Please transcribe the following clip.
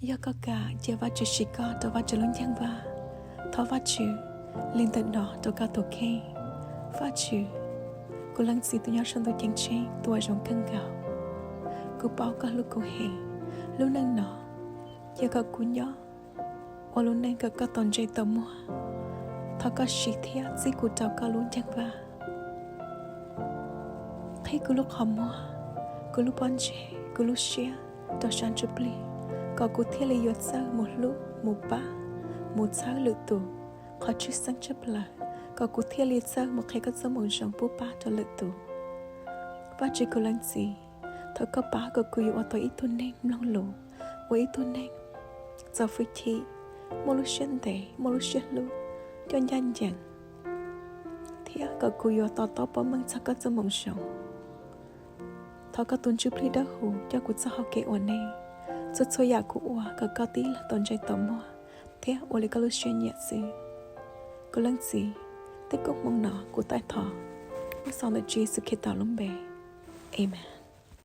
Yog koj kam, cia Vajtswv siv koj rau Vajtswv lub nceeg vaj. Thov Vajtswv li ntawm no rau koj tus kheej. Vajtswv, kuv leej txiv tus nyob saum ntuj ceeb tsheej, tus uas zoo kawg nkaus, kuv paub koj hlub kuv heev. Lub neej no, cia kom kuv nyob ua lub neej kom koj tau ntsej tau muag. Thov koj siv thiab txib kuv rau koj lub nceeg vaj. Qhib kuv lub qhov muag, kuv lub pob ntseg, kuv lub siab rau sab ntsuj plig, kom kuv thiaj li yuav txawj mus hlub, mus pab, mus txhawb lwm tus qhov tshwj xeeb tshaj plaws, kom kuv thiaj li txawj mus qhia koj txoj moo zoo pub pab rau lwm tus. Vajtswv, kuv leej txiv, thov koj pab kom kuv yuav ua tau ib tug neeg mloog lus, ua ib tug neeg txaus fwj chim, muaj lub siab ntev, muaj lub siab hlub, coj ncaj ncees, thiab kom kuv yuav to taub paub meej txog koj txoj moo zoo. Thov koj tus Ntsuj Plig Dawb Huv coj kuv txoj hau kev ua neej, txhua txhua yam kuv ua kom koj tib leeg tau ntsej tau muag thiab ua li koj lub siab nyiam xwb. Kuv leej txiv, tej koob hmoov no kuv taij thov nyob sau ntawm Tswv Yexus Khetos lub npe, amees.